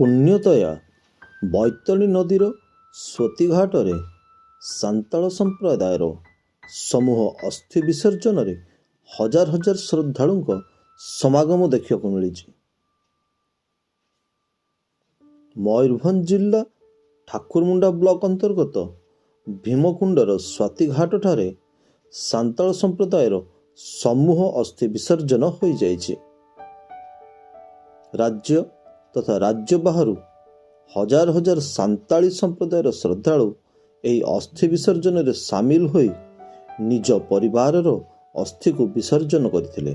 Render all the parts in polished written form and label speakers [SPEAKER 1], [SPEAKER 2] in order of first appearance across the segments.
[SPEAKER 1] ପୁଣ୍ୟତୟା ବୈତରଣୀ ନଦୀର ସ୍ୱତୀଘାଟରେ ସାନ୍ତାଳ ସମ୍ପ୍ରଦାୟର ସମୂହ ଅସ୍ଥି ବିସର୍ଜନରେ ହଜାର ହଜାର ଶ୍ରଦ୍ଧାଳୁଙ୍କ ସମାଗମ ଦେଖିବାକୁ ମିଳିଛି। ମୟୂରଭଞ୍ଜ ଜିଲ୍ଲା ଠାକୁରମୁଣ୍ଡା ବ୍ଲକ ଅନ୍ତର୍ଗତ ଭୀମକୁଣ୍ଡର ସ୍ୱାତୀଘାଟଠାରେ ସାନ୍ତାଳ ସମ୍ପ୍ରଦାୟର ସମୂହ ଅସ୍ଥି ବିସର୍ଜନ ହୋଇଯାଇଛି। ରାଜ୍ୟ ତଥା ରାଜ୍ୟ ବାହାରୁ ହଜାର ହଜାର ସାନ୍ତାଳୀ ସମ୍ପ୍ରଦାୟର ଶ୍ରଦ୍ଧାଳୁ ଏହି ଅସ୍ଥି ବିସର୍ଜନରେ ସାମିଲ ହୋଇ ନିଜ ପରିବାରର ଅସ୍ଥିକୁ ବିସର୍ଜନ କରିଥିଲେ।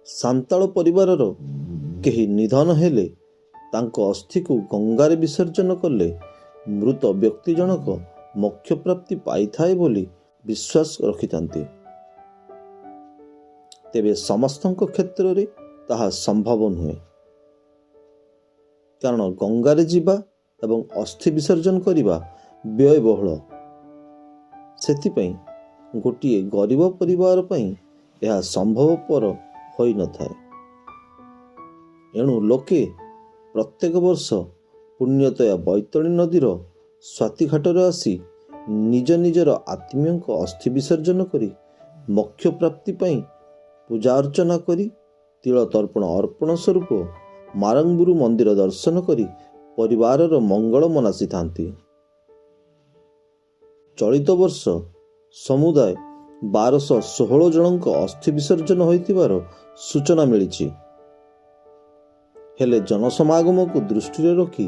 [SPEAKER 1] ସାନ୍ତାଳ ପରିବାରର କେହି ନିଧନ ହେଲେ ତାଙ୍କ ଅସ୍ଥିକୁ ଗଙ୍ଗାରେ ବିସର୍ଜନ କଲେ ମୃତ ବ୍ୟକ୍ତି ଜଣକ ମୋକ୍ଷ ପ୍ରାପ୍ତି ପାଇଥାଏ ବୋଲି ବିଶ୍ୱାସ ରଖିଥାନ୍ତି। ତେବେ ସମସ୍ତଙ୍କ କ୍ଷେତ୍ରରେ ତାହା ସମ୍ଭବ ନୁହେଁ, କାରଣ ଗଙ୍ଗାରେ ଯିବା ଏବଂ ଅସ୍ଥି ବିସର୍ଜନ କରିବା ବ୍ୟୟବହୁଳ। ସେଥିପାଇଁ ଗୋଟିଏ ଗରିବ ପରିବାର ପାଇଁ ଏହା ସମ୍ଭବପର ହୋଇନଥାଏ। ଏଣୁ ଲୋକେ ପ୍ରତ୍ୟେକ ବର୍ଷ ପୁଣ୍ୟତୟା ବୈତରଣୀ ନଦୀର ସ୍ୱାତୀଘାଟରେ ଆସି ନିଜ ନିଜର ଆତ୍ମୀୟଙ୍କ ଅସ୍ଥି ବିସର୍ଜନ କରି ମୋକ୍ଷ ପ୍ରାପ୍ତି ପାଇଁ ପୂଜା ଅର୍ଚ୍ଚନା କରି ତିଳ ତର୍ପଣ ଅର୍ପଣ ସ୍ୱରୂପ ମାରଙ୍ଗବୁରୁ ମନ୍ଦିର ଦର୍ଶନ କରି ପରିବାରର ମଙ୍ଗଳ ମନାସିଥାନ୍ତି। ଚଳିତ ବର୍ଷ ସମୁଦାୟ 1216 ଜଣଙ୍କ ଅସ୍ଥି ବିସର୍ଜନ ହୋଇଥିବାର ସୂଚନା ମିଳିଛି। ହେଲେ ଜନସମାଗମକୁ ଦୃଷ୍ଟିରେ ରଖି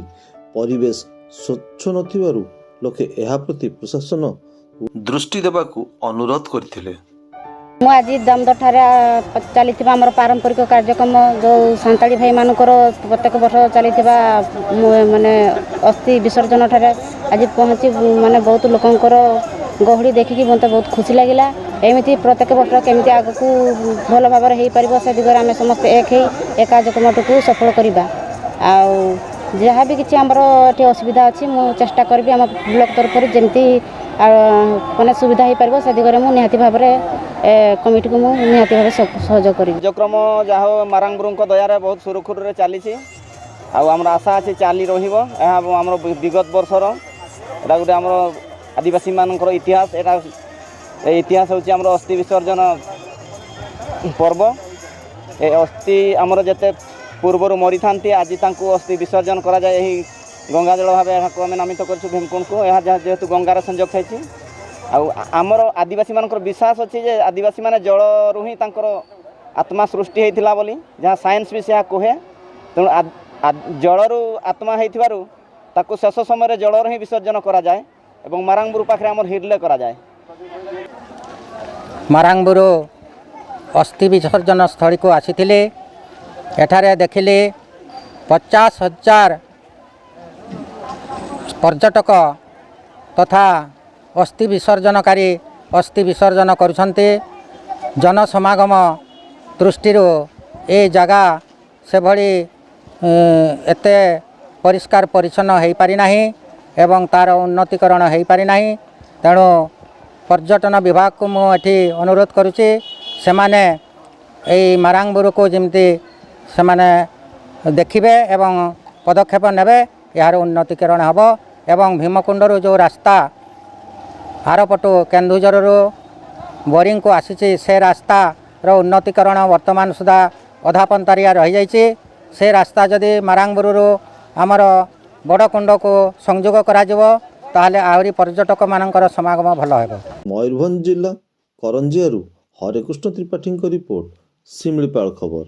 [SPEAKER 1] ପରିବେଶ ସ୍ୱଚ୍ଛ ନଥିବାରୁ ଲୋକେ ଏହା ପ୍ରତି ପ୍ରଶାସନ ଦୃଷ୍ଟି ଦେବାକୁ ଅନୁରୋଧ କରିଥିଲେ।
[SPEAKER 2] ମୁଁ ଆଜି ଦାମୋଦରଠାରେ ଚାଲିଥିବା ଆମର ପାରମ୍ପରିକ କାର୍ଯ୍ୟକ୍ରମ, ଯେଉଁ ସାନ୍ତାଳୀ ଭାଇମାନଙ୍କର ପ୍ରତ୍ୟେକ ବର୍ଷ ଚାଲିଥିବା ମାନେ ଅସ୍ଥି ବିସର୍ଜନ ଠାରେ ଆଜି ପହଞ୍ଚି ମାନେ ବହୁତ ଲୋକଙ୍କର ଗହଳି ଦେଖିକି ମୋତେ ବହୁତ ଖୁସି ଲାଗିଲା। ଏମିତି ପ୍ରତ୍ୟେକ ବର୍ଷ କେମିତି ଆଗକୁ ଭଲ ଭାବରେ ହେଇପାରିବ, ସେ ଦିଗରେ ଆମେ ସମସ୍ତେ ଏକ ହେଇ ଏ କାର୍ଯ୍ୟକ୍ରମଟିକୁ ସଫଳ କରିବା। ଆଉ ଯାହା ବି କିଛି ଆମର ଏଠି ଅସୁବିଧା ଅଛି, ମୁଁ ଚେଷ୍ଟା କରିବି ଆମ ବ୍ଲକ ତରଫରୁ ଯେମିତି ମାନେ ସୁବିଧା ହେଇପାରିବ, ସେ ଦିଗରେ ମୁଁ ନିହାତି ଭାବରେ କମିଟିକୁ ମୁଁ ନିହାତି ଭାବେ ସହଯୋଗ କରିବି।
[SPEAKER 3] କାର୍ଯ୍ୟକ୍ରମ ଯାହା ହଉ ମାରାଙ୍ଗବୁରୁଙ୍କ ଦୟାରେ ବହୁତ ସୁରୁଖୁରୁରେ ଚାଲିଛି ଆଉ ଆମର ଆଶା ଅଛି ଚାଲି ରହିବ। ଏହା ଆମର ବିଗତ ବର୍ଷର ଏଇଟା ଗୋଟେ ଆମର ଆଦିବାସୀମାନଙ୍କର ଇତିହାସ। ଏଇଟା ଏ ଇତିହାସ ହେଉଛି ଆମର ଅସ୍ଥି ବିସର୍ଜନ ପର୍ବ। ଏ ଅସ୍ଥି ଆମର ଯେତେ ପୂର୍ବରୁ ମରିଥାନ୍ତି, ଆଜି ତାଙ୍କୁ ଅସ୍ଥି ବିସର୍ଜନ କରାଯାଏ। ଏହି ଗଙ୍ଗା ଜଳ ଭାବେ ଏହାକୁ ଆମେ ନାମିତ କରିଛୁ ଭୀମକୁଣ୍ଡକୁ। ଏହା ଯାହା ଯେହେତୁ ଗଙ୍ଗାର ସଂଯୋଗ ହେଇଛି ଆଉ ଆମର ଆଦିବାସୀମାନଙ୍କର ବିଶ୍ୱାସ ଅଛି ଯେ ଆଦିବାସୀମାନେ ଜଳରୁ ହିଁ ତାଙ୍କର ଆତ୍ମା ସୃଷ୍ଟି ହେଇଥିଲା ବୋଲି, ଯାହା ସାଇନ୍ସ ବି ସେହା କୁହେ। ତେଣୁ ଜଳରୁ ଆତ୍ମା ହେଇଥିବାରୁ ତାକୁ ଶେଷ ସମୟରେ ଜଳରୁ ହିଁ ବିସର୍ଜନ କରାଯାଏ ଏବଂ ମାରାଙ୍ଗବୁରୁ ପାଖରେ ଆମର ହିରଲେ କରାଯାଏ।
[SPEAKER 4] ମାରାଙ୍ଗବୁରୁ ଅସ୍ଥି ବିସର୍ଜନ ସ୍ଥଳୀକୁ ଆସିଥିଲି। ଏଠାରେ ଦେଖିଲି 50,000 ପର୍ଯ୍ୟଟକ ତଥା ଅସ୍ଥି ବିସର୍ଜନକାରୀ ଅସ୍ଥି ବିସର୍ଜନ କରୁଛନ୍ତି। ଜନସମାଗମ ଦୃଷ୍ଟିରୁ ଏ ଜାଗା ସେଭଳି ଏତେ ପରିଷ୍କାର ପରିଚ୍ଛନ୍ନ ହୋଇପାରିନାହିଁ ଏବଂ ତା'ର ଉନ୍ନତିକରଣ ହୋଇପାରିନାହିଁ। ତେଣୁ ପର୍ଯ୍ୟଟନ ବିଭାଗକୁ ମୁଁ ଏଠି ଅନୁରୋଧ କରୁଛି, ସେମାନେ ଏଇ ମାରାଙ୍ଗବୁରୁକୁ ଯେମିତି ସେମାନେ ଦେଖିବେ ଏବଂ ପଦକ୍ଷେପ ନେବେ, ଏହାର ଉନ୍ନତିକରଣ ହେବ। ଏବଂ ଭୀମକୁଣ୍ଡରୁ ଯେଉଁ ରାସ୍ତା ଆରପଟୁ କେନ୍ଦୁଝରରୁ ବୋରିଂକୁ ଆସିଛି, ସେ ରାସ୍ତାର ଉନ୍ନତିକରଣ ବର୍ତ୍ତମାନ ସୁଦ୍ଧା ଅଧାପନ୍ତରିଆ ରହିଯାଇଛି। ସେ ରାସ୍ତା ଯଦି ମାରାଙ୍ଗବୁରୁରୁ ଆମର ବଡ଼କୁଣ୍ଡକୁ ସଂଯୋଗ କରାଯିବ, ତାହେଲେ ଆହୁରି ପର୍ଯ୍ୟଟକମାନଙ୍କର ସମାଗମ ଭଲ ହେବ।
[SPEAKER 1] ମୟୂରଭଞ୍ଜ ଜିଲ୍ଲା କରଞ୍ଜିଆରୁ ହରେକୃଷ୍ଣ ତ୍ରିପାଠୀଙ୍କ ରିପୋର୍ଟ, ଶିମିଳିପାଳ ଖବର।